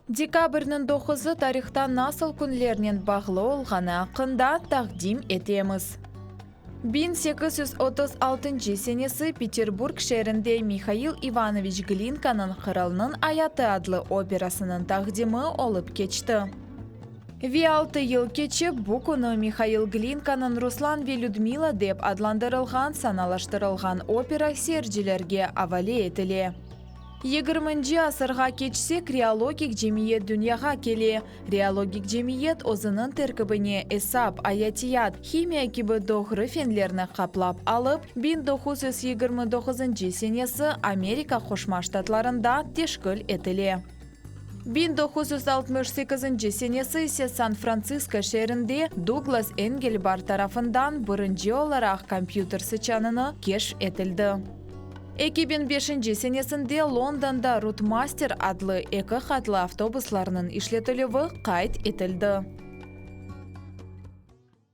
Dekabrniñ doquzı tarihta nasıl künlernen bağlı olğanı aqqında taqdim etemiz. 1836 senesi Peterburg şeerinde Mihail İvanoviç Glinkanıñ Qıralnıñ ayatı adlı operasınıñ taqdimi olıp keçti. Ve altı yıl keçip, bu künü Mihail Glinkanıñ Ruslan ve Lüdmila dep adlandırılğan sanalaştırılğan opera seyircilerge avale etile. Yigirminci asırğa keçsek, reologik cemiyet dünyağa kele. Reologik cemiyet özüniñ terkibine esap, ayatiyat, himiya kibi doğru fenlerni qaplap alıp, 1929 senesi Amerika Qoşma Ştatlarında teşkil etile. 1968 senesi ise San-Frantsisko şeerinde Duglas Engelbart tarafından birinci olaraq kompyuter sıçanını keşf etildi. 2005 senesinde Londonda Routemaster adlı eki qatlı avtobuslarnıñ işletilüvi qayd etildi.